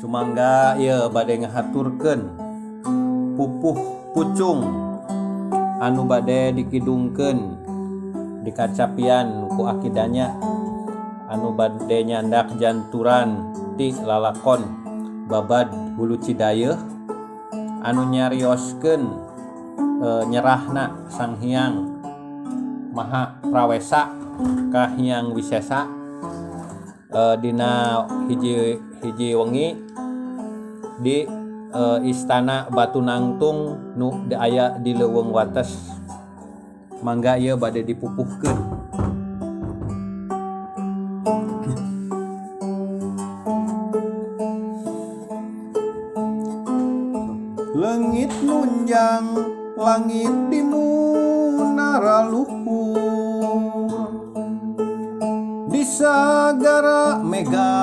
Sumangga ieu bade ngahaturkeun pupuh pucung anu bade dikidungkeun dikacapian ku akidanya anu bade nyandak janturan ti lalakon babad Hulu Cidayeuh anu nyarioskeun nyerahna Sang Hyang Maha Prawesa ka Hyang Wisesa dina hiji hiji wengi di Istana Batu Nangtung nu aya di Leuweung Wates. Mangga ieu bade dipupuhkeun. Leungit nunjang langit di munara luhur, di sagara mega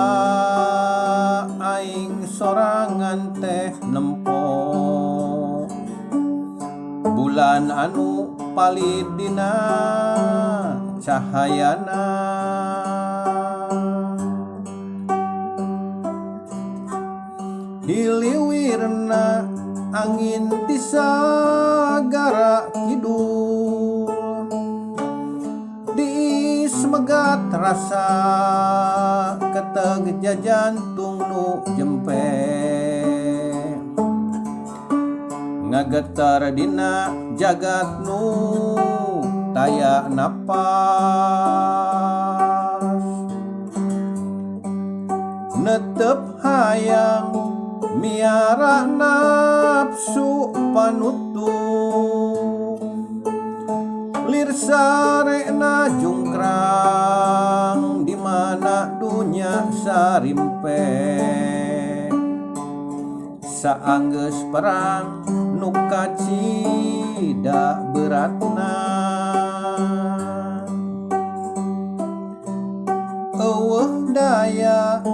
aing sorangan teh nempo bulan anu palid dina cahayana. Hiliwirna angin ti sagara kidul, diis megat rasa keteg jajantung nu jempe, ngagetar dina jagat nu taya napas. Netep hayang miara nafsu panutup, lir sarena jungkrang di mana dunya sarimpe. Saanggeus perang nu kacida beratna, eueuh daya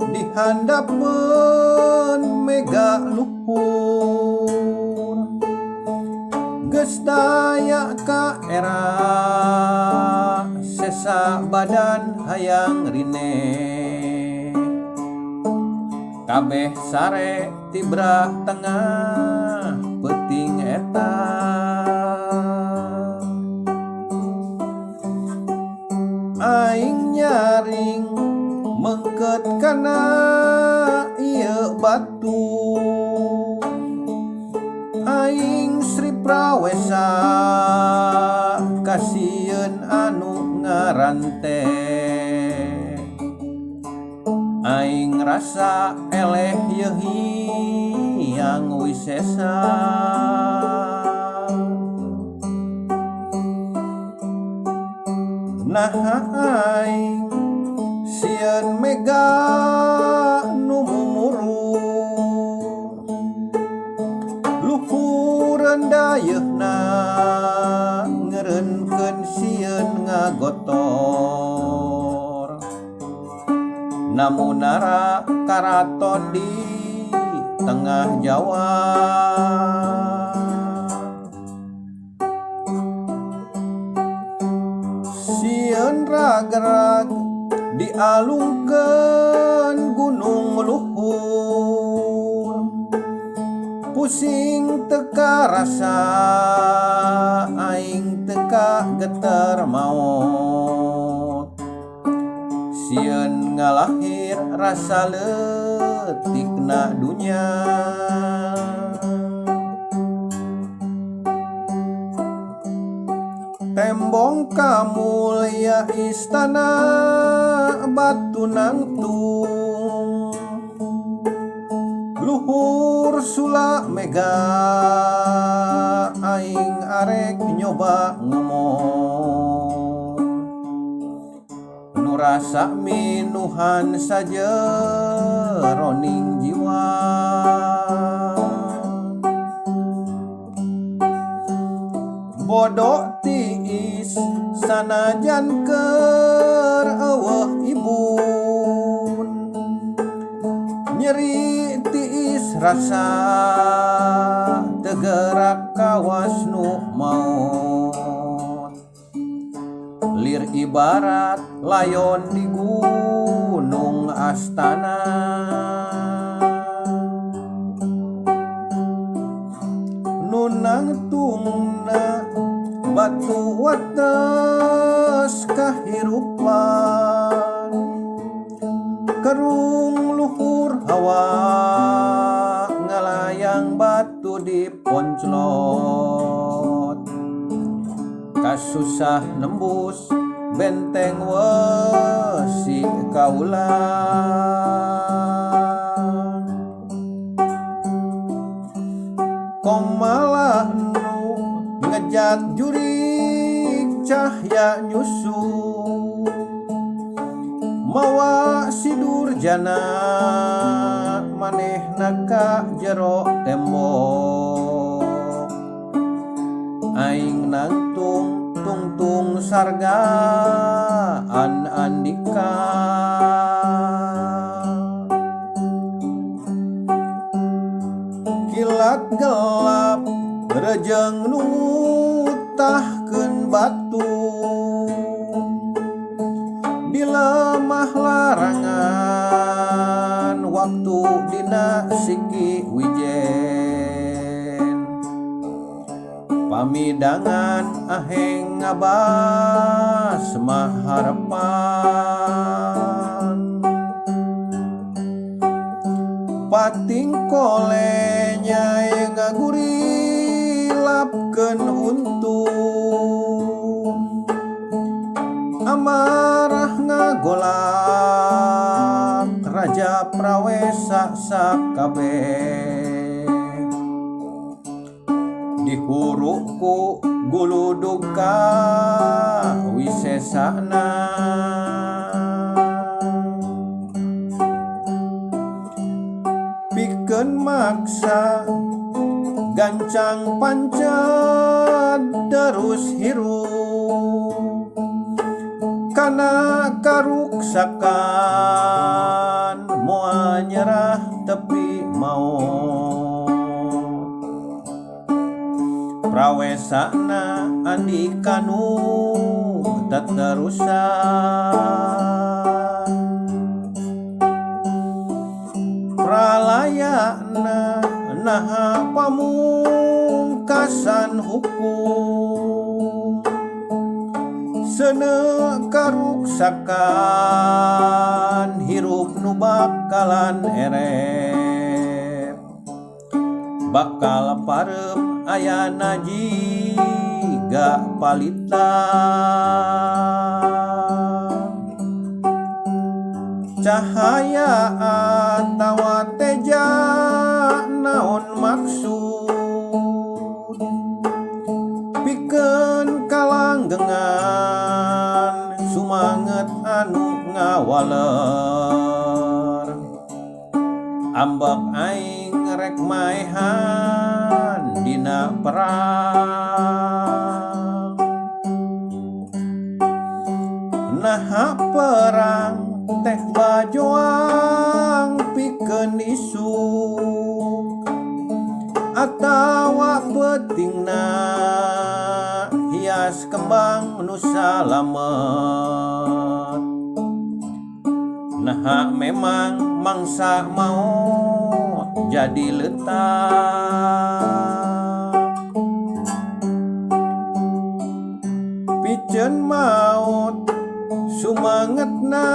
dihandapeun mega luhur, geus daya ka era sesa badan hayang rine. Kabeh sare tibra tengah peuting eta, aing nyaring mengket kana ieu batu, aing Sri Prawesa kasieun anu ngarante. Aing rasa eleh yeuh Hyang Wisesa, naha aing sieun mega nu mumuru, luhureun dayeuhna ngeureunkeun sieun ngagotor. Namunara karaton di tengah Jawa, sieun ragrag dialungkeun gunung luhur, pusing teu karasa aing teu kageter maot, sieun ngalahir rasa leutikna dunya. Tembong kamulya istana Batu Nangtung, luhur sula mega aing arek nyoba ngomong, nu rasa minuhan sajeroning jiwa. Bodoh tiis sanajan keur eueuh ibun, nyeri tiis rasa teu gerak kawas nu maot, lir ibarat layon di gunung. astana. Nu nangtungna batu wates kahirupan, kerung luhur hawa ngalayang batu di ponclot. Kasusah nembus benteng wesi kaula, komala nu ngejat jurik cahya nyusu, mawa sidur jana manehna ka jero tembok. Aing nangtung tungtung sargaan andika, kilat gelap rejeng nu ngutahkeun batu, di lemah larangan waktu dina siki wijen. Pamidangan aheng ngabas maharepan, pating kole nyai ngagurilapkeun huntu, amarah ngagolak raja prawesa sakabeh. Dihuruku guludug ka wisesana, pikeun maksa gancang pancet terus hirup, kana karuksakan moal nyerah tepi maot. Prawesana andika nu teterusan, pralayana naha pamungkasan hukum, seuneu karuksakan hirup nu bakalan erep, bakal pareup ayana jiga palita. Cahaya atawa teja naon maksud, pikeun kalanggengan sumanget anu ngawaler. Ambek aing rek maehan dina perang, naha perang teh bajoang pikeun isuk, atawa peutingna hias kembang nu salamet. Naha memang mangsa maot jadi letak, piceun maot sumangetna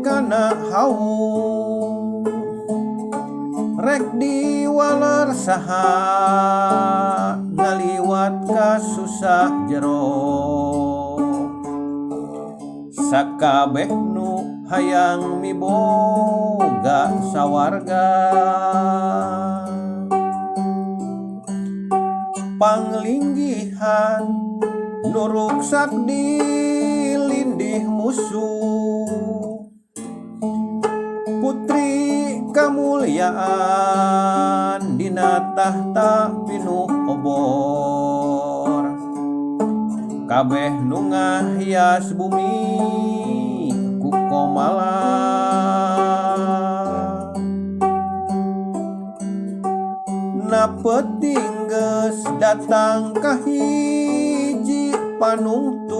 kana hawu, rek diwaler saha ngaliwat ka susah jero. Sakabeh nu hayang miboga sawarga, panglinggihan nu ruksak dilindih musuh, putri kamulyaan dina tahta pinuh obor. Kabeh nu ngahias bumi ku komala, na peuting geus datang ka hiji panungtung,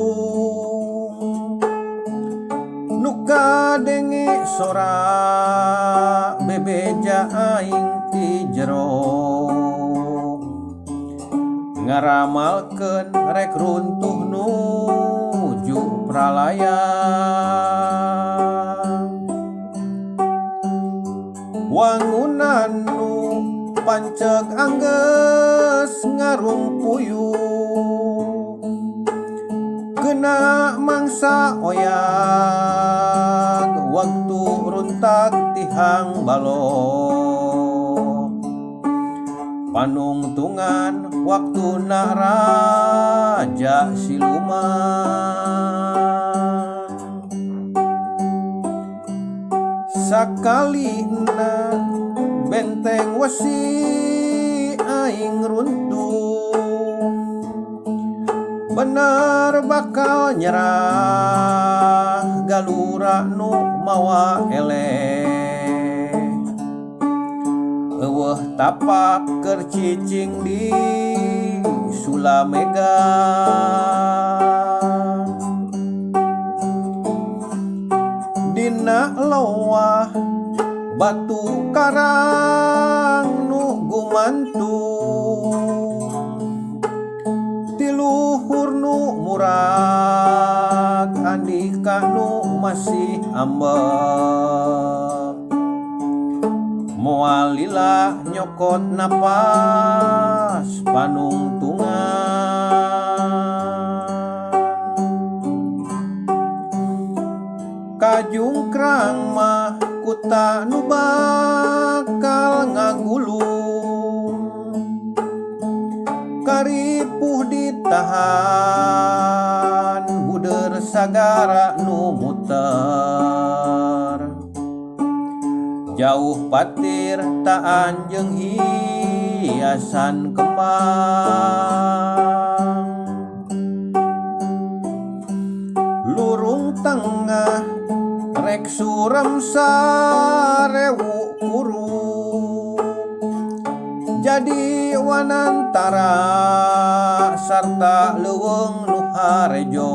nu Kadenge sora bebeja aing ti jero ngaramalkeun rek runtuh nuju pralaya. Wangunan nu panceg anggeus ngarumpuyu kena mangsa oyag waktu runtag tihang balong panungtungan waktuna raja siluman. Sakalina benteng wesi aing runtuh bener bakal nyerah galura nu mawa eleh eueuh tapak keur cicing di Sulamega. Dina lewah batu karang nu gumantung tiluhur nu murag andika nu masih ambek moal lila nyokot napas panungtungan. Kajungkrang mah kuta nu bakal ngagulung karipuh ditahan buder sagara nu muter jauh patir taan jeung hiasan kembang lurung tengah rek suram sarewu kuru jadi wanantara sarta leuweung nu harejo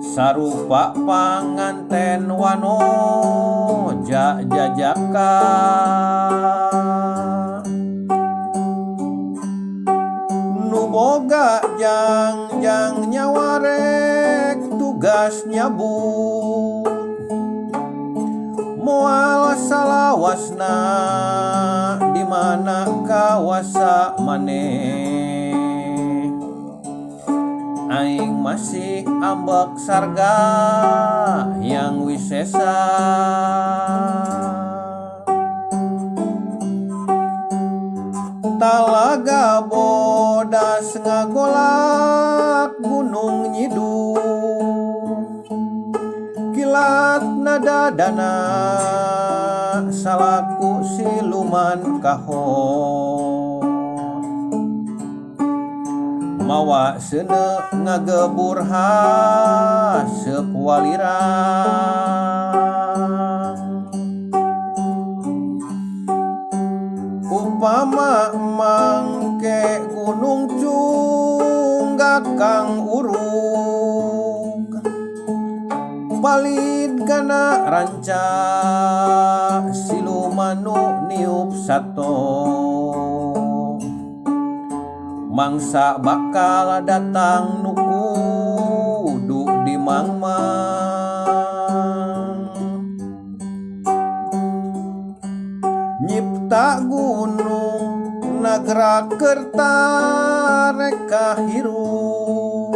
sarupa panganten wanoja jajaka nu boga jangjang nyawarek tugas nyabut moal salawasna di mana kawasa maneh aing masih ambek sarga yang wisesa. Talaga bodas ngagolak gunung nyidu kilat nada dana salaku siluman kahon mawa seuneu ngagebur haseup walirang upama mangke gunung cunggak kang urug palid kana ranca siluman nu niup sato mangsa bakal datang nu kudu dimangmang nyipta gunung nagra kerta reka hirup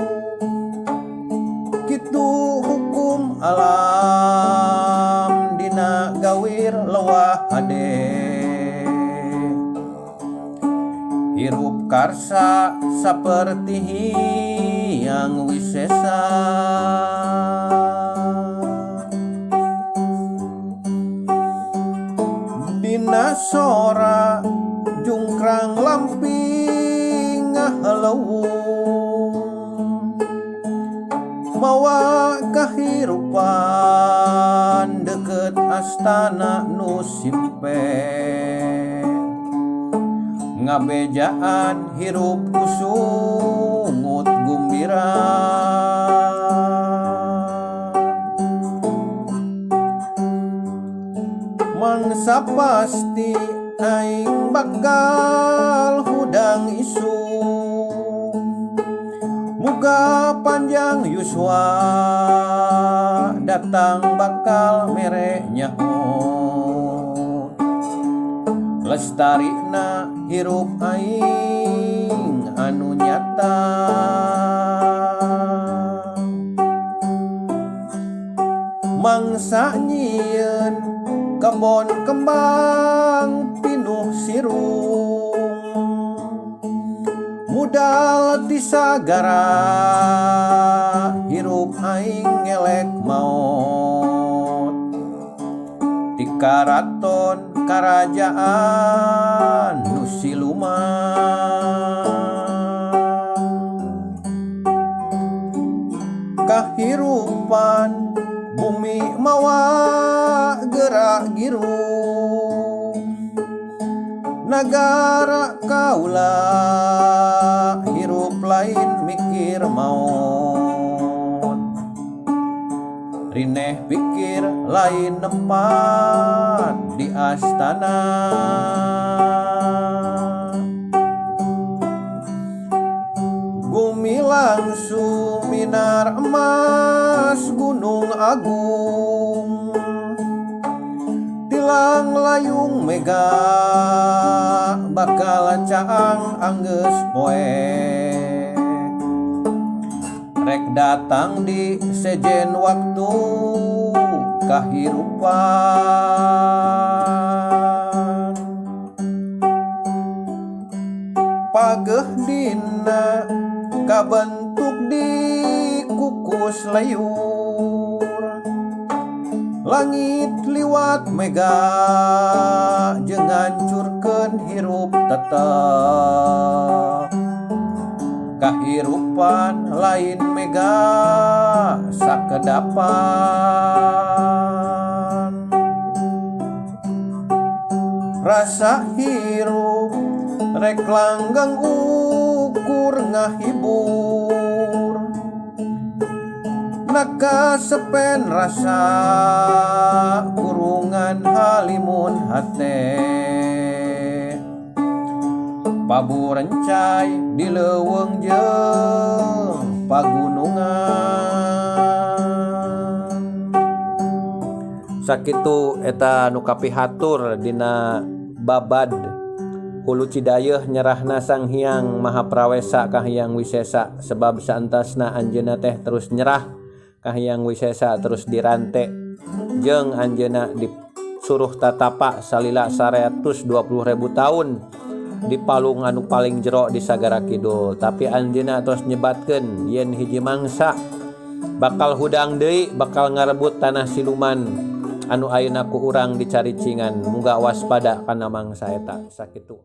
kitu hukum alam dina gawir lewah hade hirup karsa saperti hyang wisesa. Dina sora jungkrang lamping ngahaleuwung mawa kahirupan deket astana nu simpe ngabejaan hirup ku sungut gumbira. Sapasti aing bakal hudang isuk. Muga panjang yuswa datang bakal mere nyaho. Lestarina hirup aing anu nyata. Mangsa nyieun kebon kembang pinuh sirung. Mudal ti sagara hirup aing ngelek maot. Ti karaton karajaan nu siluman. Kahirupan bumi mawa gerak giru. Nagara kaula hirup lain mikir maot. Rineh pikir lain nempat di astana. Gumi langsung minar emas Gunung Agung. Tilang layung mega bakal caang anggeus poek. Rek datang di sejen waktu kahirupan. Pageh dina kabentuk di kukus layur. Langit liwat mega jeung ngancurkeun hirup tetep. Kahirupan lain mega sakedapan. Rasa hirup rek langgeng ukur ngahibur. Naka sepen rasa kurungan halimun hate. Paburencai di leuweung jeung pagunungan. Sakitu eta nu kapihatur dina babad Hulu Cidayeuh nyerahna Sang Hyang Maha Prawesa ka Hyang Wisesa, sebab saentasna anjeunna teh terus nyerah ka Hyang Wisesa, terus dirante jeung anjeunna disuruh tatapa salila 120.000 tahun di palung anu paling jero di Sagara Kidul. Tapi anjeunna terus nyebatkeun yen hiji mangsa bakal hudang deui, bakal ngarebut tanah siluman anu ayeuna ku urang dicaricingan. Muga waspada kana mangsa eta. Sakitu.